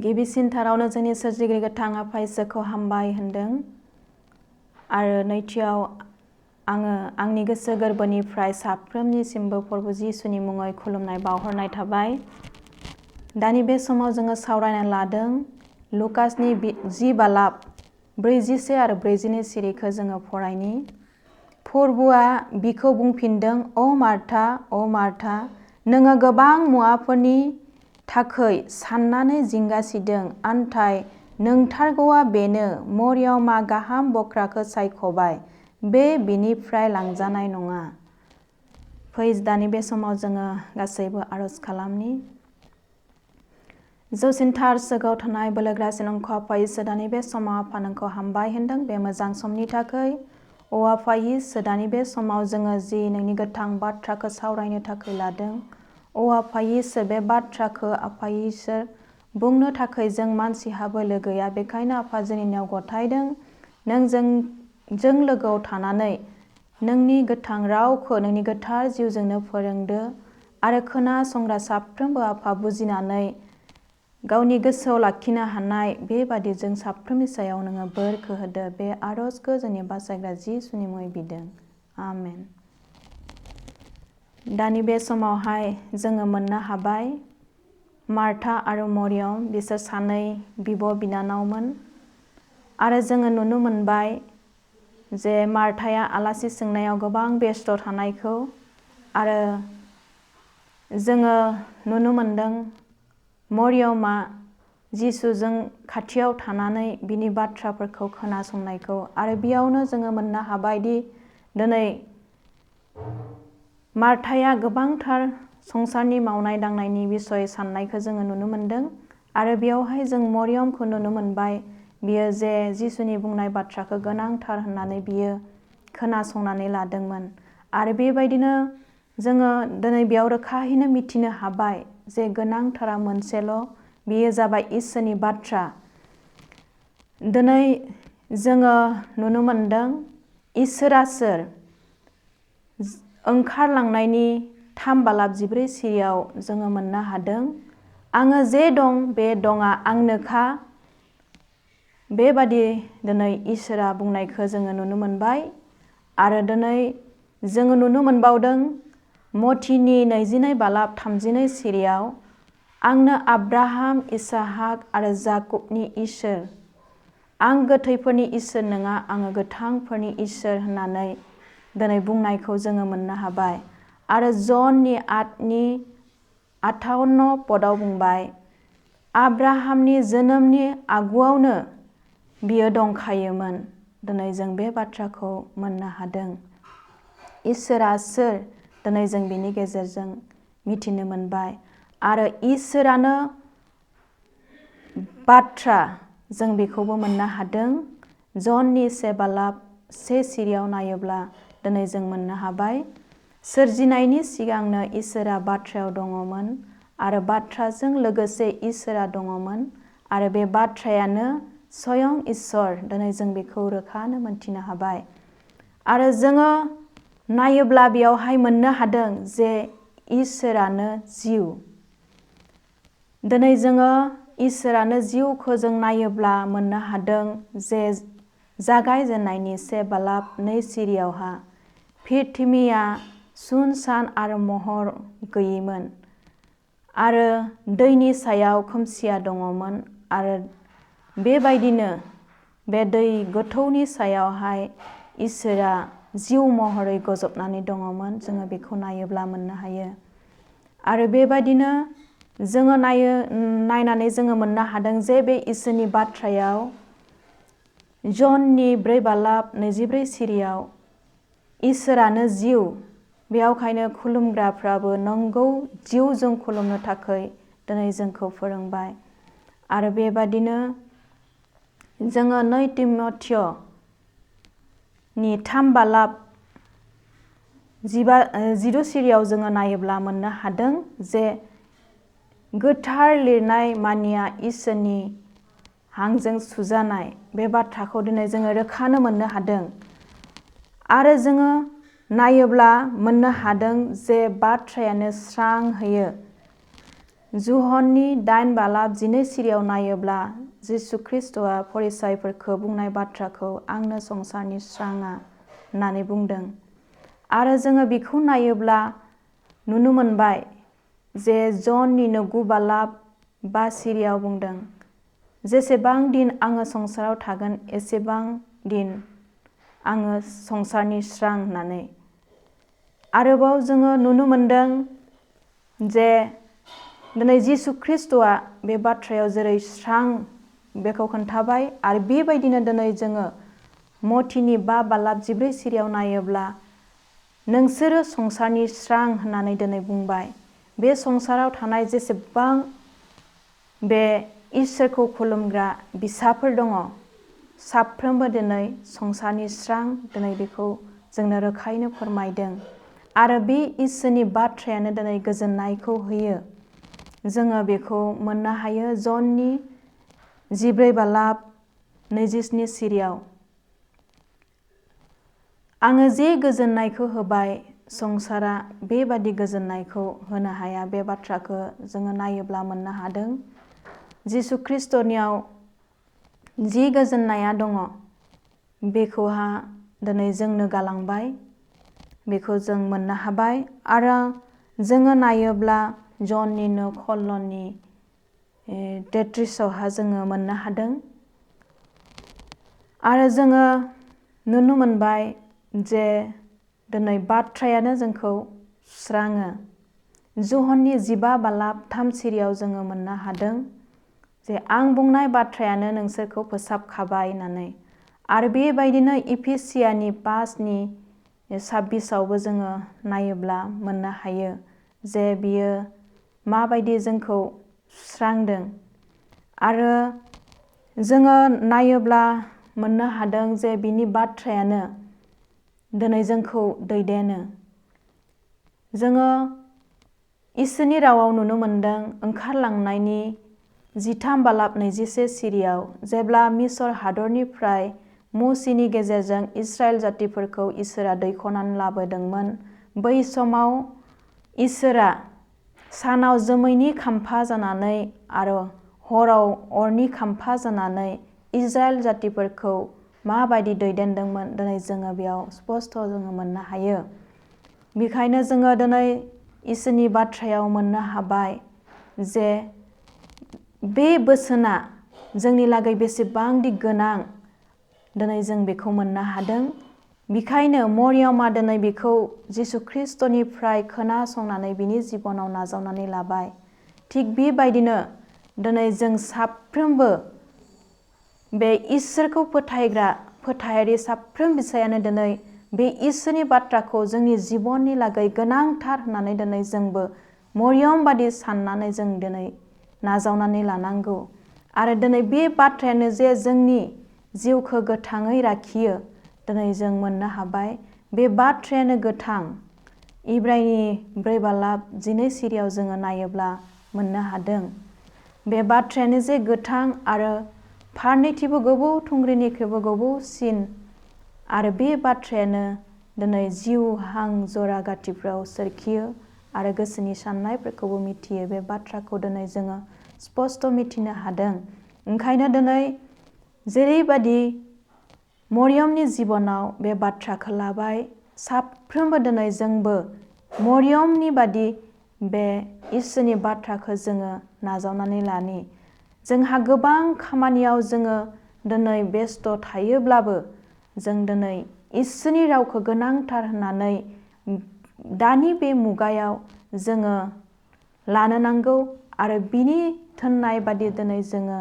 गिबिसिनथारावनो जोंनि सोरजिगिरि गोथां आफा इसोरखौ हामबाय होनदों आरो नैथियाव आङो आंनि गोसो गोरबोनिफ्राय साफ्रोमनिसिमबो प्रभु जिसुनि मुङै खुलुमनाय बावहरनाय थाबाय। दानि बे समाव जोङो सावरायना लादों लुकासनि 10:41 आरो 42 सिरिखौ जोङो फरायनि। प्रभुआ बिखौ बुंफिनदों, अ मार्था, अ मार्था, नोङो गोबां मुवाफोरनि थाखै साननानै जिंगासिदों, आन्थाय नोंथारगौआ बेनो, मरियमा गाहाम बख्राखौ सायख'बाय, बे बिनिफ्राय लांजानाय नङा। फै दानि बे समाव जोङो गासैबो आरज खालामनि। जौसिनथार सोरगोआव थानाय बोलोग्रासिन अंख आफा इसोर, दानि बे समाव आफा नोंखौ हामबाय होनदों बे मोजां समनि थाखाय। अ आफा इसोर, दानि बे समाव जोङो जि नोंनि गोथां बाथ्राखौ सावरायनो थाखाय लादों। अ आफा इसोर, बे बाथ्राखौ आफा इसोर बुंनो थाखाय जों मानसिहा बोलो गैया, बेखायनो आफा जोंनियाव गथायदों नों जों लोगोआव थानानै नोंनि गोथां रावखौ नोंनि गोथार जिउजोंनो फोरोंदो आरो खोनासंग्रा साफ्रोमबो आफा बुजिनानै गावनि गोसोआव लाखिनो हानाय बेबादि जों साफ्रोमनि सायाव नोङो बोरखौ होदो। बे आरजखौ जोंनि बासायग्रा जिसुनि मुङै बिदों। आमेन। दानि बे समावहाय जोङो मोननो हाबाय मार्था आरो मरियम, बिसोर सानै बिब' बिनानावमोन आरो जोङो नुनो मोनबाय जे मार्थाया आलासि सोंनायाव गोबां बेस्थ' थानायखौ आरो जोङो नुनो मोनदों मरियमा जिसुजों खाथियाव थानानै बिनि बाथ्राफोरखौ खोनासंनायखौ आरो बेयावनो जोङो मोननो हाबायदि दिनै मार्थाया गोबांथार संसारनि मावनाय दांनायनि बिसय साननायखौ जोङो नुनो मोनदों आरो बेयावहाय जों मरियमखौ नुनो मोनबाय बियो जे जिसुनि बुंनाय बाथ्राखौ गोनांथार होननानै बियो खोनासंनानै लादोंमोन आरो बेबायदिनो जोङो दिनै बेयाव रोखाहैनो मिथिनो हाबाय जे गोनांथारा मोनसेल', बेयो जाबाय इसोरनि बाथ्रा। दिनै जोङो नुनो मोनदों इसोरा सोर? ओंखारलांनायनि 3:14 सिरियाव जोङो मोननो हादों, आङो जे दं बे दंआ आंनोखा। बेबादि दिनै इसोरा बुंनायखौ जोङो नुनो मोनबाय आरो दिनै जोङो नुनो मोनबावदों मथिनि 22:32 सिरियाव, आंनो आब्राहाम, इसाहाक आरो जाकुबनि इसोर, आं गोथैफोरनि इसोर नङा, आङो गोथांफोरनि इसोर होननानै दिनै बुंनायखौ जोङो मोननो हाबाय आरो जननि 8:58 बुंबाय, आब्राहामनि जोनोमनि आगुआवनो बियो दंखायोमोन। दिनै जों बे बाथ्राखौ मोननो हादों। इसोरा सोर? दिनै जों बिनि गेजेरजों मिथिनो मोनबाय आरो इसोरानो बाथ्रा, जों बेखौबो मोननो हादों। जननि 1:1 सिरियाव नायोब्ला दिनै जों मोननो हाबाय सोरजिनायनि सिगांनो इसोरा बाथ्रायाव दङमोन आरो बाथ्राजों लोगोसे इसोरा दङमोन आरो बे बाथ्रायानो स्वयं इसोर। दिनै जों बेखौ रोखानो मोनथिनो हाबाय आरो जोङो नायोब्ला बेयावहाय मोननो हादों जे इसोरानो जिउ। दिनै जोङो इसोरानो जिउखौ जों नायोब्ला मोननो हादों जे जागायजेननायनि 1:2 सिरियावहा पृथ्वीया सुनसान आरो महर गैयैमोन आरो दैनि सायाव खोमसिया दङमोन आरो बेबायदिनो बे दै गोथौनि सायावहाय इसोरा जिउ महरै गजबनानै दङमोन। जोङो बेखौ नायोब्ला मोननो हायो आरो बेबायदिनो जोङो नायनानै जोङो मोननो हादों जे बे इसोरनि बाथ्रायाव जननि 4:24 सिरियाव इसोरानो जिउ, बेयावखायनो खुलुमग्राफ्राबो नंगौ जिउजों खुलुमनो थाखाय दिनै जोंखौ फोरोंबाय आरो बेबादिनो जोङो 2 तिम'थिनि 3:16 सिरियाव जोङो नायोब्ला मोननो हादों जे गोथार लिरनाय मानिया इसोरनि हांजों सुजानाय, बे बाथ्राखौ दिनै जोङो रोखानो मोननो हादों आरो जोङो नायोब्ला मोननो हादों जे बाथ्रायानो स्रां होयो जुहननि 8 बालाब 12 सिरियाव नायोब्ला जिसु ख्रिस्ट'आ फरिसायफोरखौ बुंनाय बाथ्राखौ आंनो संसारनि स्राङा होननानै बुंदों। आरो जोङो बेखौ नायोब्ला नुनो मोनबाय जे जननि 9 बालाब 5 सिरियाव बुंदों, जेसेबां दिन आङो संसाराव थागोन एसेबां दिन आङो संसारनि स्रां होननानै। आरोबाव जोङो नुनो मोनदों जे दिनै जिसु ख्रिस्ट'आ बे बाथ्रायाव जेरै स्रां बेखौ खोन्थाबाय आरो बेबायदिनो दिनै जोङो मथिनि 5 बालाब 14 सिरियाव नायोब्ला नोंसोरो संसारनि स्रां होननानै दिनै बुंबाय। बे संसाराव थानाय जेसेबां बे इसोरखौ खुलुमग्रा बिसाफोर दङ, साफ्रोमबो दिनै संसारनि स्रां दिनै बेखौ जोंनो रोखायैनो फोरमायदों। आरो बे इसोरनि बाथ्रायानो दिनै गोजोननायखौ होयो। जोङो बेखौ मोननो हायो जननि 14 बालाब 27 सिरियाव। आङो जे गोजोननायखौ होबाय संसारा बेबादि गोजोननायखौ होनो हाया। बे बाथ्राखौ जोङो नायोब्ला मोननो हादों। जिसु ख्रिस्ट'नियाव जि गोजोननाया दङ बेखौहा दिनै जोंनो गालांबाय, बेखौ जों मोननो हाबाय। आरो जोङो नायोब्ला जननिनो खल्लनि 33आवहा जोङो मोननो हादों। आरो जोङो नुनो मोनबाय जे दिनै बाथ्रायानो जोंखौ सुस्राङो। जुहननि 15 बालाब 3 सिरियाव जोङो मोननो हादों जे आं बुंनाय बाथ्रायानो नोंसोरखौ फोसाबखाबाय होननानै। आरो बेबायदिनो इफिसियानि 5नि 26आवबो जोङो नायोब्ला मोननो हायो जे बियो माबायदि जोंखौ सुस्रांदों। आरो जोङो नायोब्ला मोननो हादों जे बिनि बाथ्रायानो दिनै जोंखौ दैदेनो। जोङो इसोरनि रावाव नुनो मोनदों ओंखारलांनायनि 13 बालाब 21 सिरियाव, जेब्ला मिसर हादरनिफ्राय मसिनि गेजेरजों इस्राएल जातिफोरखौ इसोरा दैख'नानै लाबोदोंमोन। बै समाव इसोरा सानाव जोमैनि खाम्फा जानानै आरो हराव अरनि खाम्फा जानानै इस्राएल जातिफोरखौ माबायदि दैदेनदोंमोन दिनै जोङो बेयाव स्पस्त जोङो मोननो हायो। बेखायनो जोङो दिनै इसोरनि बाथ्रायाव मोननो हाबाय जे बे बोसोना जोंनि लागै बेसेबांदि गोनां दिनै जों बेखौ मोननो हादों। बेखायनो मरियमा दिनै बेखौ जिसु ख्रिस्ट'निफ्राय खोनासंनानै बिनि जिबनाव नाजावनानै लाबाय। थिग बेबायदिनो दिनै जों साफ्रोमबो बे इसोरखौ फोथायग्रा फोथायारि साफ्रोम बिसायानो दिनै बे इसोरनि बाथ्राखौ जोंनि जिबननि लागै गोनांथार होननानै दिनै जोंबो मरियम बादि साननानै जों दिनै नाजावनानै लानांगौ। आरो दिनै बे बाथ्रायानो जे जोंनि जिउखौ गोथाङै लाखियो दिनै जों मोननो हाबाय। बे बाथ्रायानो गोथां। इब्रायनि 4 बालाब 12 सिरियाव जोङो नायोब्ला मोननो हादों। बे बाथ्रायानो जे गोथां आरो फारनैथिंबो गोबौ थुंग्रिनिख्रुइबो गोबौसिन। आरो बे बाथ्रायानो दिनै जिउ हां जरा गाथिफ्राव सोरखियो आरो गोसोनि साननायफोरखौबो मिथियो। बे बाथ्राखौ दिनै जोङो स्पस्त मिथिनो हादों। ओंखायनो दिनै जेरैबायदि मरियमनि जिबनाव बे बाथ्राखौ लाबाय, साफ्रोमबो दिनै जोंबो मरियमनि बादि बे इसोरनि बाथ्राखौ जोङो नाजावनानै लानि। जोंहा गोबां खामानियाव जोङो दिनै बेस्थ' थायोब्लाबो जों दिनै इसोरनि रावखौ गोनांथार होननानै दानि बे मुगायाव जोङो लानो नांगौ। आरो बिनि थोननाय बादि दिनै जोङो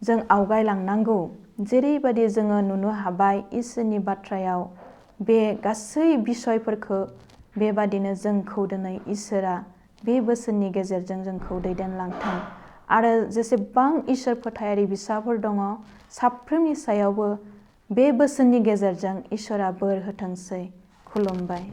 जों आवगायलांनांगौ। जेरैबायदि जोङो नुनो हाबाय इसोरनि बाथ्रायाव बे गासै बिसयफोरखौ बेबादिनो जोंखौ दिनै इसोरा बे बोसोननि गेजेरजों जोंखौ दैदेनलांथों। आरो जेसेबां इसोर फोथायारि बिसाफोर दङ साफ्रोमनि सायावबो बे बोसोननि गेजेरजों इसोरा बोर होथोंसै। खुलुमबाय।